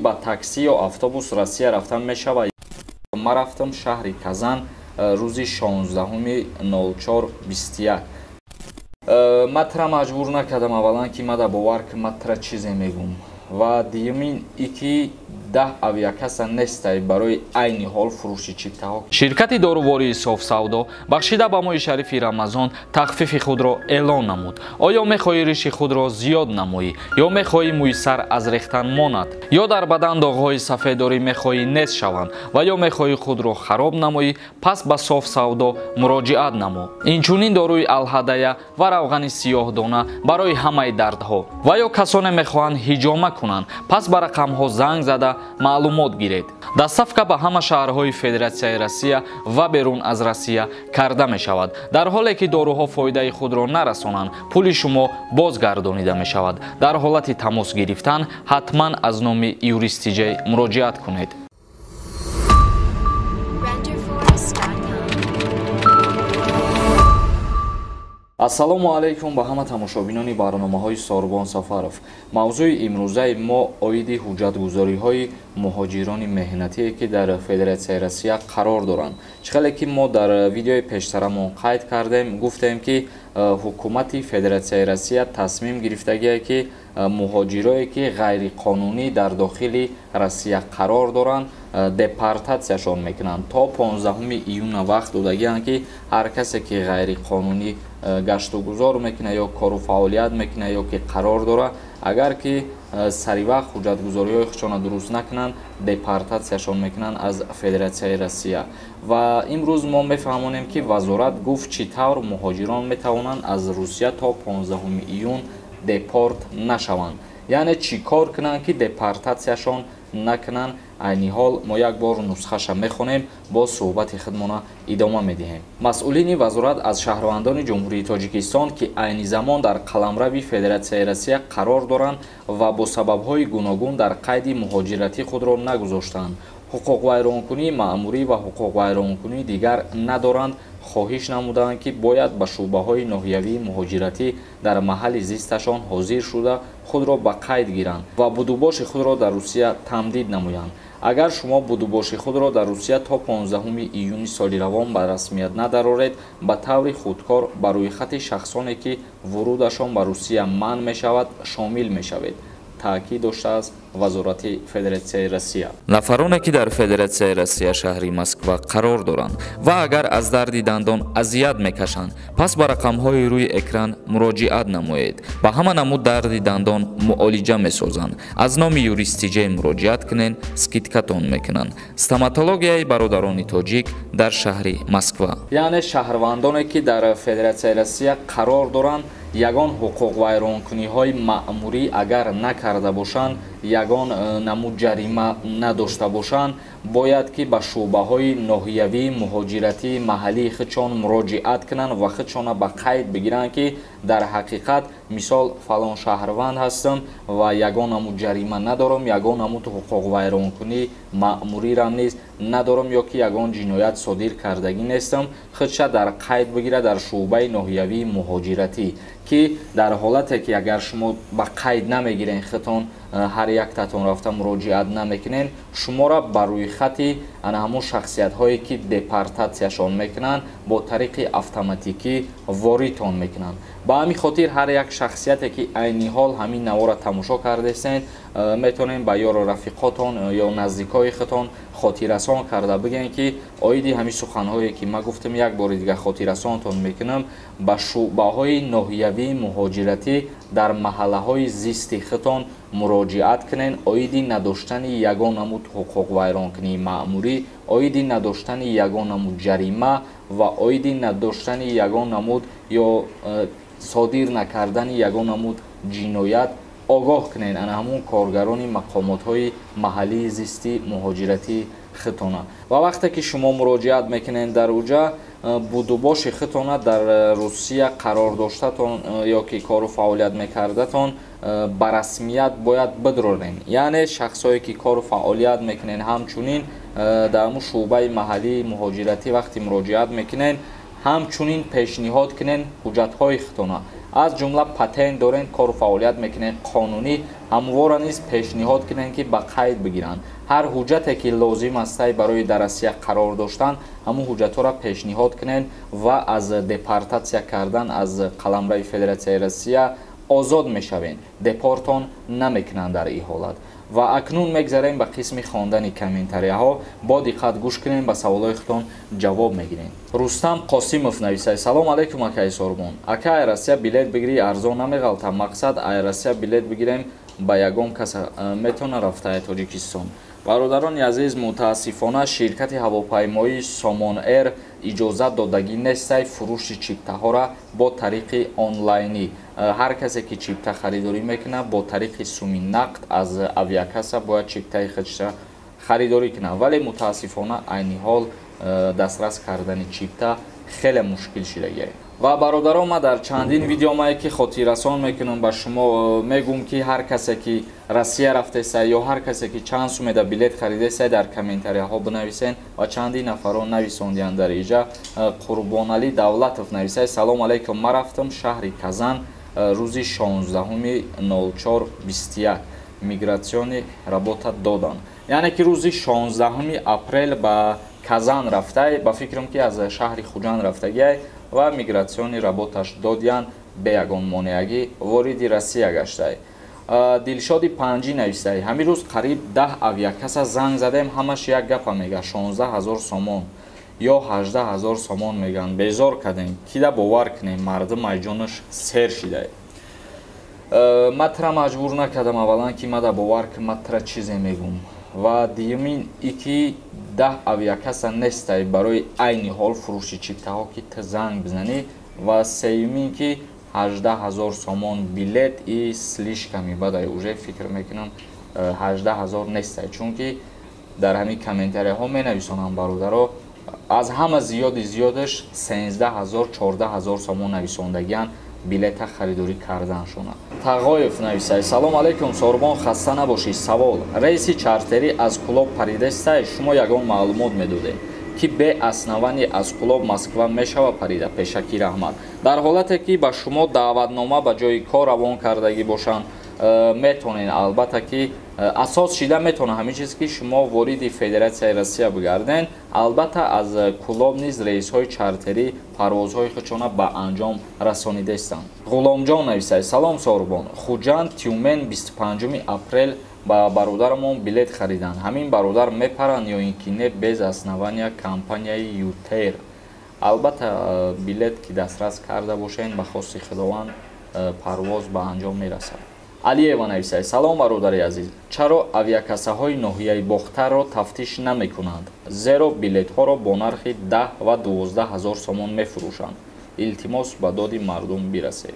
Ба такси ё автобус Россия рафтан мешавад. Ма рафтам шаҳри Казан рӯзи 16.04.21. Ма тра маҷбур накардам, аввалан ки мада бовар ки ма тра чизе мегум, ва дуюмин и ки 10 авиакасса нестай барои айни ҳол фурӯши чиптаҳо. Ширкати дорувории Софсавдо бахшида ба моҳи шарифи Рамазон тахфифи худро эълон намуд. Оё мехоҳӣ риши худро зиёд намоӣ, ё мехоҳӣ мӯи сар аз рехтан монад, ё дар бадан доғҳои сафеддорӣ мехоҳӣ нест шаванд, ва ё мехоҳӣ худро хароб намоӣ, пас ба Софсавдо муроҷиат намо. Инчунин доруи алҳадая ва равғани сиёҳдона барои ҳамаи дардҳо. Ва ё касоне мехоҳанд ҳиҷома кунанд, пас ба рақамҳо занг зада маълумот гиред. Доставка ба ҳама шаҳрҳои Федератсияи Россия ва берун аз Россия карда мешавад. Дар ҳоле ки доруҳо фоидаи худро нарасонанд, пули шумо бозгардонида мешавад. Дар ҳолати тамос гирифтан ҳатман аз номи Юрист ТЖ муроҷиат кунед. Ассалому алайкум ба ҳама тамошобинони барномаҳои Сорбон Сафаров. Мавзӯи имрӯзаи мо оиди ҳуҷҷатгузориҳои муҳоҷирони меҳнатие ки дар Федератсияи Россия қарор доранд. Чӣ хеле ки мо дар видеои пештарамон қайд кардем, гуфтем ки ҳукумати Федератсияи Россия тасмим гирифтагие ки муҳоҷирое ки ғайриқонунӣ дар дохили Россия қарор доранд, депортатсияшон мекунанд. То 15 июна вақт додагианд ки ҳар касе ки ғайриқонунӣ гаштугузор мекунад ё кору фаъолият мекунад ё ки қарор дорад, агар ки сари вақт ҳуҷҷатгузориҳои худшонро дуруст накунанд, депортатсияшон мекунанд аз Федератсияи Россия. Ва имрӯз мо мефаҳмонем ки вазорат гуфт чӣ тавр муҳоҷирон метавонанд аз Русия то 15 июн депорт нашаванд, яъне чӣ кор кунанд ки депортатсияшон накунанд. Айни ҳол мо як бор нусхаша мехонем, боз суҳбати худмона идома медиҳем. Масъулини вазорат аз шаҳрвандони Ҷумҳурии Тоҷикистон ки айни замон дар қаламрави Федератсияи Россия қарор доранд ва бо сабабҳои гуногун дар қайди муҳоҷиратӣ худро нагузоштанд, ҳуқуқвайронкунии маъмурӣ ва ҳуқуқвайронкунии дигар надоранд, хоҳиш намуданд ки бояд ба шӯъбаҳои ноҳиявии муҳоҷиратӣ дар маҳалли зисташон ҳозир шуда худро ба қайд гиранд ва будубоши худро дар Русия тамдид намоянд. Агар шумо будубоши худро дар Русия то 15 июни соли равон ба расмият надароред, ба таври худкор ба рӯйхати шахсоне ки вурудашон ба Русия манъ мешавад шомил мешавед, таъкид доштааст вазорати Федератсияи Россия. Нафароне ки дар Федератсияи Россия шаҳри Москва қарор доранд ва агар аз дарди дандон азият мекашанд, пас ба рақамҳои рӯи экран муроҷиат намоед. Ба ҳама намуд дарди дандон муолиҷа месозанд. Аз номи Юрист ТЖ муроҷиат кунед, скидкатон мекунанд. Стоматологияи бародарони тоҷик дар шаҳри Москва. Яъне шаҳрвандоне ки дар Федератсияи Россия қарор доранд, ягон ҳуқуқвайронкуниҳои маъмурӣ агар накарда бошанд, ягон намуд ҷарима надошта бошанд, бояд ки ба шӯъбаҳои ноҳиявии муҳоҷиратии маҳаллии худшон муроҷиат кунанд ва худшонро ба қайд бигиранд ки дар ҳақиқат мисол фалон шаҳрванд ҳастам ва ягон намуд ҷарима надорам, ягон намуд ҳуқуқвайронкунии маъмуриро низ надорам ё ки ягон ҷиноят содир кардагӣ нестам, худша дар қайд бигирад дар шӯъбаи ноҳиявии муҳоҷиратӣ, ки дар ҳолате ки агар шумо ба қайд намегирен худтон, ҳар яктатон рафта муроҷиат намекунен, шуморо ба рӯйхати ана ҳамон шахсиятҳое ки депортатсияшон мекунанд бо тариқи автоматикӣ воридтон мекунанд. Ба ҳамин хотир ҳар як шахсияте ки айни ҳол ҳамин наворро тамошо кардесен, метавонем ба ёру рафиқотон ё наздикои худтон хотиррасон карда бигӯем ки оиди ҳамин суханҳое ки ман гуфтам як бори дигар хотиррасонтон мекунам, ба шӯъбаҳои ноҳиявии муҳоҷиратӣ дар маҳаллаҳои зисти худтон муроҷиат кунед оиди надоштани ягон намуд ҳуқуқвайронкунии маъмурӣ, оиди надоштани ягон намуд ҷарима ва оиди надоштани ягон намуд ё содир накардани ягон намуд ҷиноят огоҳ кунед ана ҳамун коргарони мақомотҳои маҳаллии зисти муҳоҷиратии худтона. Ва вақте ки шумо муроҷиат мекунед дар уҷа, будубоши худтона дар Русия қарор доштатон ё ки кору фаъолият мекардатон ба расмият бояд бидрорен. Яъне шахсое ки кору фаъолият мекунен, ҳамчунин дар ҳамун шӯъбаи маҳаллии муҳоҷиратӣ вақте муроҷиат мекунен, ҳамчунин пешниҳод кунен ҳуҷҷатҳои худтона. Аз ҷумла патент дорен, кору фаъолият мекунед қонунӣ, ҳамвора низ пешниҳод кунед, ки ба қайд бигиранд. Ҳар ҳуҷҷате ки лозим астай барои дар Россия қарор доштан, ҳамун ҳуҷҷатҳоро пешниҳод кунед ва аз депортатсия кардан аз қаламрави Федератсияи Россия озод мешавед. Депортон намекунанд дар ин ҳолат. Ва акнун мегзарем ба қисми хондани комментарияҳо. Бо диққат гӯш кунем, ба саволҳои худтон ҷавоб мегирем. Рустам Қосимов нависад: салом алейкум, акаи Сорбон. Ака, ай Россия билет бигирӣ арзон намеғалта? Мақсад, ай Россия билет бигирем, ба ягон кас метавона рафта ай Тоҷикистон? Бародарони азиз, мутаассифона, ширкати ҳавопаймоии Сомон Эйр иҷозат додагӣ нестай фурӯши чиптаҳоро бо тариқи онлайнӣ. Ҳар касе ки чипта харидорӣ мекунад, бо тариқи суми нақд аз авиакасса бояд чиптаи худша харидорӣ кунад. Вале мутаассифона, айни ҳол дастрас кардани чипта хеле мушкил шидагист. Ва бародарон, ман дар чандин видеомае ки хотиррасон мекунам ба шумо, мегӯм, ки ҳар касе ки Россия рафтеса ё ҳар касе ки чанд сумеда билет харидеса, дар комментарияҳо бинависен. Ва чандин нафарон нависондиянд дар иҷа. Қурбоналӣ Давлатов нависад: салом алейкум, ман рафтам шаҳри Казан рӯзи 16.04.21, миграционный работа додан. Яъне ки рӯзи 16 апрел ба Казан рафтай, ба фикрам, ки аз шаҳри Хуҷанд рафтагиай, ва миграционный работаш додиян, бе ягон монеагӣ вориди Россия гаштай. Дилшоди Панҷӣ навистай: ҳамин рӯз қариб 10 авиакасса занг задем, ҳамаш як гапа мега, 16 000 сомон ё 18 000 сомон меган. Безор кардем, кида бовар кунем? Мардум айҷонаш сер шидай. Ма тра маҷбур накардам, аввалан, ки мада бовар ки ма тра чизе мегум, ва дуюмин и ки 10 авиакасса нестай барои айни ҳол фурӯши чиптаҳо, ки ту занг бизанӣ, ва сеюмин ки 18 000 сомон билет и слишком бадай. Уже фикр мекунам, 18 000 нестай, чунки дар ҳамин комментарияҳо менависонам, бародаро, аз ҳама зиёди зиёдаш 13 000, 14 000 сомон нависондагиан билета харидорӣ карданшона. Тағоев нависад: салом алейкум, Сорбон, хаста набошӣ. Савол: рейси чартерӣ аз Кулоб паридестай, шумо ягон маълумот медодед, ки бе основание аз Кулоб Москва мешава парида? Пешакӣ раҳмат. Дар ҳолате ки ба шумо даъватнома ба ҷои кор равон кардагӣ бошанд, метавонед, албатта, ки асос шида метавонад ҳамин чиз, ки шумо вориди Федератсияи Россия бигарден. Албатта, аз Кулоб низ рейсҳои чартерӣ парвозҳои худшона ба анҷом расонидаистанд. Ғуломҷон нависад: салом, Сорбон, Хуҷанд Тюмен 25 апрел ба бародарамон билет хариданд, ҳамин бародар мепаранд ё ин ки не, без основания компанияи Ютер? Албатта, билет ки дастрас карда бошед, ба хости Худованд парвоз ба анҷом мерасад. Алиева нависад: салом, бародари азиз, чаро авиакассаҳои ноҳияи Бохтарро тафтиш намекунанд, зеро билетҳоро бо нархи 10 ва 12 000 сомон мефурӯшанд? Илтимос, ба доди мардум бирасед.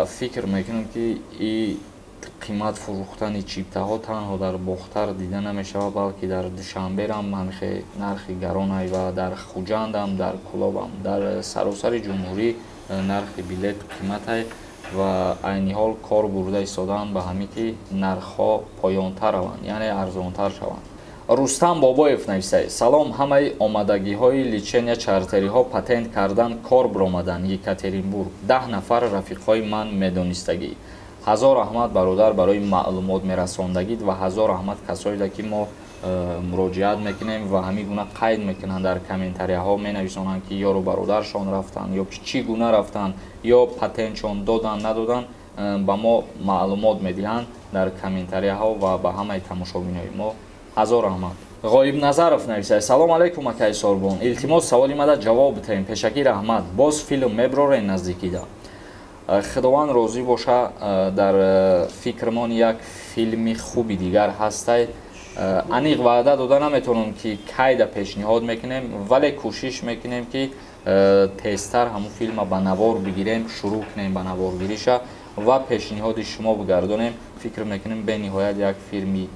Фикр мекунам, ки и қимат фурӯхтани чиптаҳо танҳо дар Бохтар дида намешавад, балки дар Душанберам ҳамихе нархи гаронай ва дар Хуҷандам, дар Кулобам, дар саросари ҷумҳурӣ нархи билет қиматай. Ва айни ҳол кор бурда истодаанд ба ҳамин, ки нархҳо поёнтар раванд, яъне арзонтар шаванд. Рустам Бобоев нависад: салом, ҳамаи омадагиҳои лечения чартериҳо патент кардан кор биромаданд Екатеринбург, 10 нафар рафиқҳои ман медонистагӣ. Ҳазор раҳмат, бародар, барои маълумот мерасондагид, ва ҳазор раҳмат касоеда, ки мо муроҷиат мекунем ва ҳамин гуна қайд мекунанд, дар комментарияҳо менависонанд, ки ёру бародаршон рафтанд ё ки чӣ гуна рафтанд, ё патентшон доданд, надоданд, ба мо маълумот медиҳанд дар комментарияҳо. Ва ба ҳамаи тамошобинои мо ҳазор раҳмат. Ғоибназаров нависад: салом алейкум, акаи Сорбон, илтимос, саволи мада ҷавоб битаем, пешакӣ раҳмат. Боз филм меброрен наздикида? Худованд розӣ боша, дар фикрмон як филми хуби дигар ҳастай. Аниқ ваъда дода наметавонам, ки кайда пешниҳод мекунем, вале кӯшиш мекунем, ки тезтар ҳамун филма ба навор бигирем, шурӯъ кунем ба наворгириша ва пешниҳоди шумо бигардонем. Фикр мекунем, бениҳоят як филми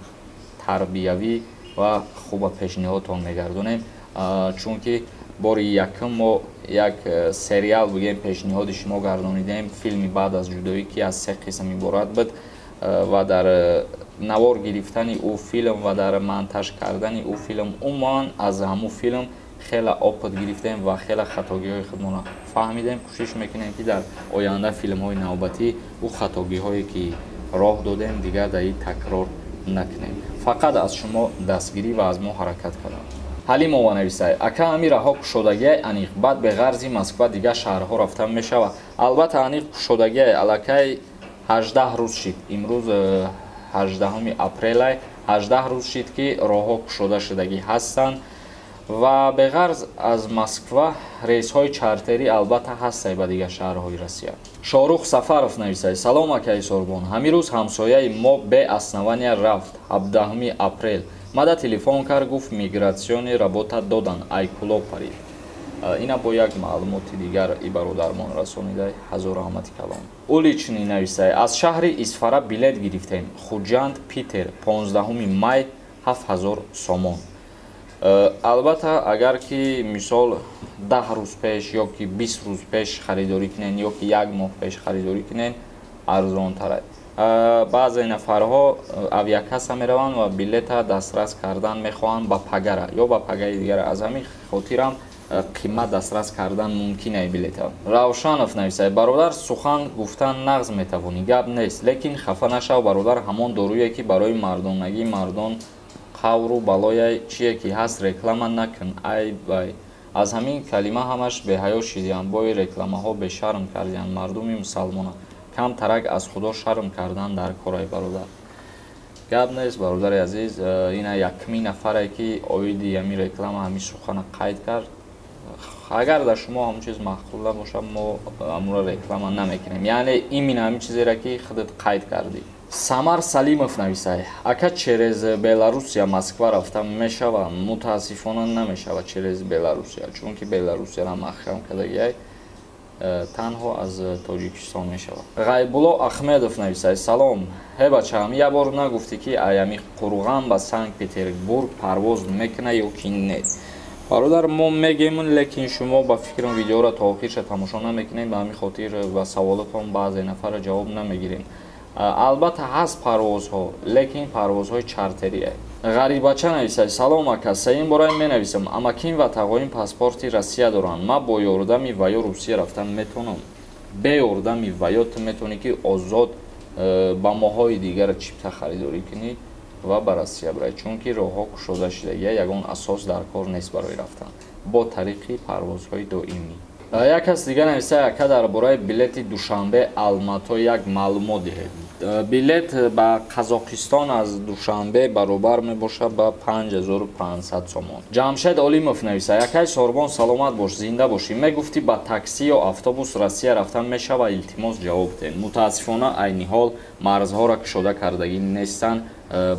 тарбиявӣ ва хуба пешниҳодтон мегардонем, чунки бори якум мо як сериал бигем пешниҳоди шумо гардонидем, филми «Баъд аз ҷудоӣ», ки аз се қисм иборат буд, ва дар навор гирифтани ӯ филм ва дар монтаж кардани ӯ филм, умуман аз ҳамун филм Хеле опыт гирифтем ва хеле хатогиҳои худмонро фаҳмидем. Кӯшиш мекунем, ки дар оянда филмҳои навбатӣ ӯ хатогиҳое ки роҳ додем, дигар дар ин такрор накунем. Фақат аз шумо дастгирӣ ва аз мо ҳаракат кардам. Ҳалимова нависай: ака, ҳами раҳо кушодагиай аниқ, баъд беғарзи Москва дигар шаҳрҳо рафтан мешавад? Албатта, аниқ кушодагиай, аллакай 18 рӯз шид. Имрӯз 18 апрелай, 18 рӯз шид, ки роҳҳо кушода шудагӣ ҳастанд ва беғарз аз Москва рейсҳои чартерӣ албатта ҳастай ба дигар шаҳрҳои Россия. Шоҳрух Сафаров нависай: салом, акаи Сорбон, ҳамин рӯз ҳамсояи мо бе основания рафт, 17 апрел мада телефон кард, гуфт, миграционный работа додан, айкулоб парид. Ина бо як маълумоти дигар и бародармон расонидай, ҳазор раҳмати калон. Уличный нависай: аз шаҳри Исфара билет гирифтем, Хуҷанд Питер, 15 май, 7000 сомон. Албатта, агар ки мисол 10 рӯз пеш ё ки 20 рӯз пеш харидорӣ кунен, ё ки як моҳ пеш харидорӣ кунен, арзонтарай. Баъзе нафарҳо авиакасса мераванд ва билета дастрас кардан мехоҳанд ба пагара ё ба пагаи дигара, аз ҳамин хотирам қимат дастрас кардан мумкин ай билета. Равшанов нависай: бародар, сухан гуфтан нағз метавонӣ, гап нест, лекин хафа нашав, бародар, ҳамон доруе ки барои мардонагии мардон қавру балояй чие ки ҳаст, реклама накун, ай бай. Аз ҳамин калима ҳамаш беҳаё шидиям, бои рекламаҳо бешарм кардиянд мардуми мусалмона. Кам тарак аз Худо шарм кардан дар корай, бародар. Гап нест, бародари азиз, ина якмин нафаре ки оиди ҳамин реклама ҳамин сухана қайд кард. Агар дар шумо ҳамон чиз маъқул набошад, мо ҳамонро реклама намекунем, яъне именно ҳамин чизеро ки худат қайд кардӣ. Самар Салимов нависай: ака, через Беларусия Москва рафта мешава? Мутаассифона, намешава через Беларусия, чунки Беларусияро маҳкам кардагиай, танҳо аз Тоҷикистон мешавад. Ғайбулло Ахмедов нависай: салом, ҳе бачаам, як бор нагуфтӣ, ки аями Қурған ба Санкт Петербург парвоз мекуна ё ки не? Бародар, мо мегем, лекин шумо ба фикрам видеоро то охирша тамошо намекунем, ба ҳамин хотир ба саволотон баъзе нафарро ҷавоб намегирем. Албатта, ҳаст парвозҳо, лекин парвозҳои чартерие. Ғарибача нависад: салом, ака, сеюм бора менависам, амакин ва тағоим паспорти Россия доранд, ман бо ёрдами ваё Русия рафтан метавонам? Бе ёрдами ваё ту метавонӣ, ки озод ба моҳҳои дигар чипта харидорӣ кунӣ ва ба Россия барӣ, чунки роҳҳо кушода шудагия, ягон асос дар кор нест барои рафтан бо тариқи парвозҳои доимӣ. Як кас дигар нависа: ака, дар бораи билети Душанбе Алмато як маълумот диҳед. Билет ба Қазоқистон аз Душанбе баробар мебошад ба 5500 сомон. Ҷамшед Олимов нависа: акай Сорбон, саломат бош, зинда бошӣ, мегуфтӣ, ба таксӣ ё автобус Россия рафтан мешава? Илтимос, ҷавоб диҳед. Мутаассифона, айни ҳол марзҳоро кушода кардагӣ нестанд,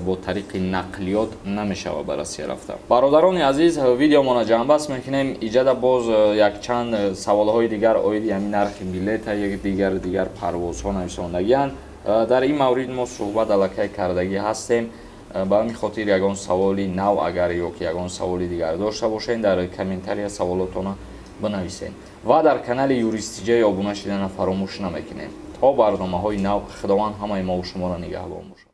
бо тариқи нақлиёт намешава ба Россия рафтан. Бародарони азиз, видеомона ҷамъбаст мекунем. Иҷада боз якчанд саволҳои дигар оиди ҳамин нархи билета, дигар дигар парвозҳо нависондагианд. Дар ин маврид мо суҳбат аллакай кардагӣ ҳастем. Ба ҳамин хотир ягон саволи нав агар ё ки ягон саволи дигар дошта бошед, дар комментария саволотона бинависед ва дар канали Юристиҷаи обуна шидана фаромӯш намекунем. То барномаҳои нав, Худованд ҳамаи мову шуморо нигаҳбон бошад.